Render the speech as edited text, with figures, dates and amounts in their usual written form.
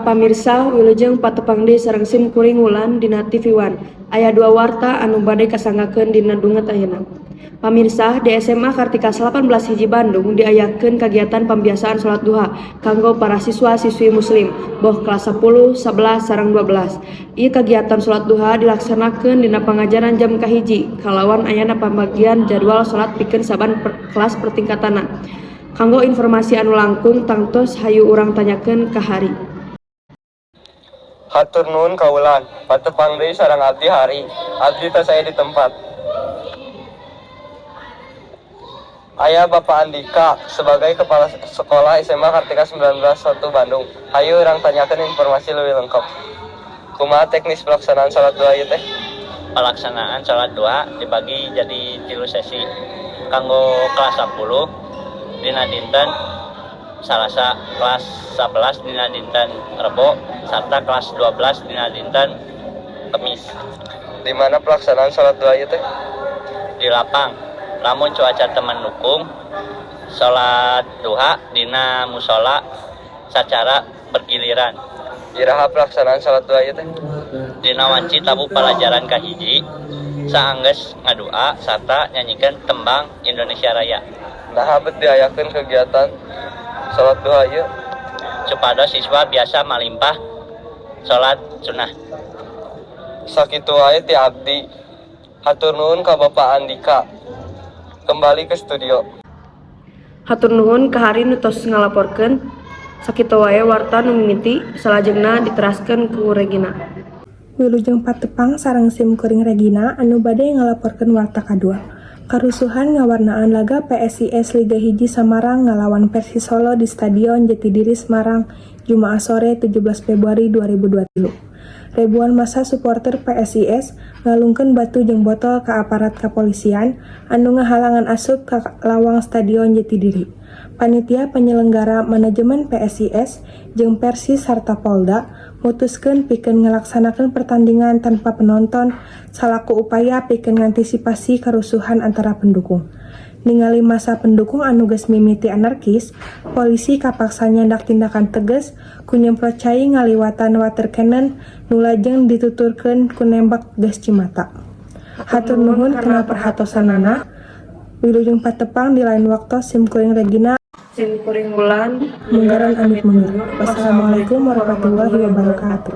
Pamirsa, wilujeng patepang deui sareng sim kuring Wulan dina TV One. Aya dua warta anu bade kasanggakeun dina dunget ayeuna. Pamirsa, di SMA Kartika 18 Hiji Bandung diayakeun kagiatan pambiasaan salat duha kanggo para siswa-siswi muslim, boh kelas 10, 11, sareng 12. Ieu kagiatan salat duha dilaksanakeun dina pangajaran jam 1 kalawan ayana pambagian jadwal salat pikeun saban kelas pertingkatanna. Kanggo informasi anu langkung tangtos hayu urang tanyakeun ka Hari. Hatur nuhun ka Wulan, patepang deui sareng abdi Hari. Abdi tos aya di tempat. Aya Bapak Andika sebagai Kepala Sekolah SMA Kartika 19 1 Bandung. Hayu urang tanyakeun informasi lebih lengkap. Kumaha teknis pelaksanaan salat duha ieu teh? Pelaksanaan sholat duha dibagi jadi tilu sesi. Kanggo kelas 10 dina dinten Salasa, kelas 11 dina dinten Rebo, serta kelas 12 dina dinten Kemis. Di mana pelaksanaan salat duha ieu teh? Di lapang. Lamun cuaca teu mendukung, sholat duha dina musola secara bergiliran. Iraha pelaksanaan salat duha ieu teh? Dina wanci tabuh pelajaran kahiji, saanggeus ngadua sarta nyanyikan tembang Indonesia Raya. Naha bet diayakeun kegiatan salat duha ieu? Supados siswa biasa malimpah salat sunnah. Sakitu wae ti abdi. Hatur nuhun ka Bapak Andika. Kembali ke studio. Hatur nuhun ka Hari nu tos ngalaporkeun. Sakitu wae warta nu mimiti, salajengna diteraskeun ku Regina. Wilujeng patepang sareng sim kuring Regina anu bade ngalaporkeun warta kadua. Karusuhan ngawarnaan laga PSIS Liga 1 Samarang ngalawan Persis Solo di Stadion Jatidiri Semarang, Jumaah sore 17 Februari 2023. Ribuan massa suporter PSIS ngalungkeun batu jeung botol ka aparat kapolisian anu ngahalangan asup ka lawang Stadion Jatidiri. Panitia penyelenggara, manajemen PSIS jeung Persis sarta Polda mutuskeun pikeun ngalaksanakeun pertandingan tanpa penonton salaku upaya pikeun ngantisipasi karusuhan antara pendukung. Ningali massa pendukung anu geus mimiti anarkis, polisi kapaksa nyandak tindakan tegas ku nyemprot cai ngaliwatan water cannon nu lajeng dituturkeun ku nembak gas cimata. Hatur nuhun kana perhatosanana. Wilujeng patepang di lain waktos, sim kuring Regina. Sim kuring Wulan. Munggaran amit mundur. Wassalamualaikum warahmatullahi wabarakatuh.